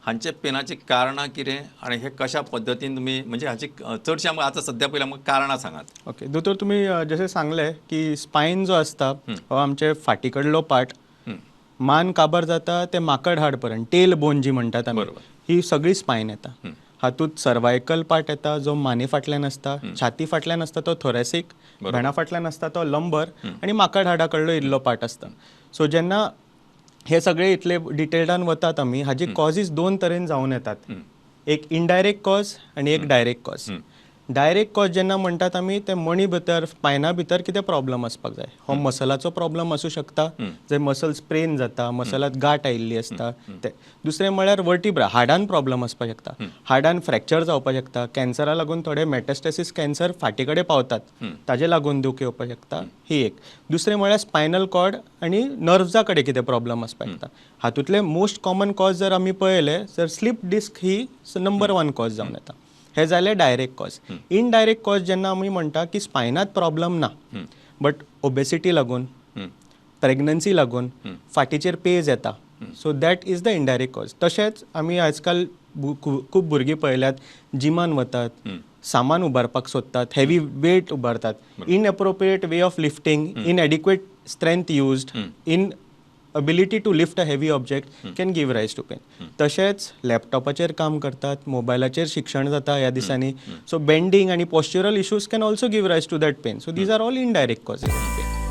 हांचे पेनाची कारणां कितें आनी हे कशा पद्दतीन तुमी म्हणजे हाची चडशें आमकां आतां सद्या पयलीं आमकां कारणां सांगात. ओके दोतोर, तुमी जशें सांगलें की स्पायन जो आसता हो आमचे फाटी कडलो पार्ट, मान काबर जाता ते माकड हाड पर्यंत, टेल बोन जी म्हणटात आमी, ही सगळी स्पायन येता. हातूंत सर्वायकल पार्ट येता जो माने फाटल्यान आसता, छाती फाटल्यान आसता तो थोरेसीक, भेणा फाटल्यान आसता तो लंबर आनी माकड हाडा कडलो इल्लो पार्ट आसता. सो जेन्ना हे सगळे इतले डिटेल्डान वतात आमी, हाजी कॉजीज दोन तरेन जावन येतात, एक इनडायरेक्ट कॉज आनी एक डायरेक्ट कॉज. डायरेक्ट कॉज जेन्ना म्हणटात आमी, ते मणी भितर, स्पायना भितर कितें प्रॉब्लम आसपाक जाय. हो मसलाचो प्रॉब्लम आसूं शकता, जंय मसल स्प्रेन जाता, मसलात गांठ आयिल्ली आसता ते. दुसरें म्हळ्यार वर्टिब्रा, हाडान प्रॉब्लम आसपाक शकता, हाडान फ्रॅक्चर जावपाक शकता, कॅन्सरा लागून थोडे मेटास्टेसीस कॅन्सर फाटी कडेन पावतात, ताजे लागून दूख येवपाक शकता, ही एक. दुसरें म्हळ्यार स्पायनल कॉर्ड आनी नर्व्सा कडेन कितें प्रॉब्लम आसपाक शकता. हातूंतले मोस्ट कॉमन कॉज जर आमी पळयले तर स्लीप डिस्क ही नंबर वन कॉज जावन येता. हे जाले डायरेक्ट कॉज. इनडायरेक्ट कॉज जेन्ना आमी म्हणटा की स्पायनात प्रॉब्लम ना, बट ओबेसिटी लागून, प्रेग्नन्सी लागून फाटीचेर पेज येता, so that is the indirect cause. तशेंच आमी आजकाल खूब भुरगीं पळयल्यात, जिमान वतात, सामान उबारपाक सोदतात, हेवी वेट उबारतात, inappropriate way of lifting, inadequate strength used, inability to lift a heavy object can give rise to pain. तशेंच लॅपटॉपाचेर काम करतात, मोबायलाचेर शिक्षण जाता ह्या दिसांनी, सो बेंडींग आनी postural issues can also give rise to that pain. So these are all indirect causes of pain.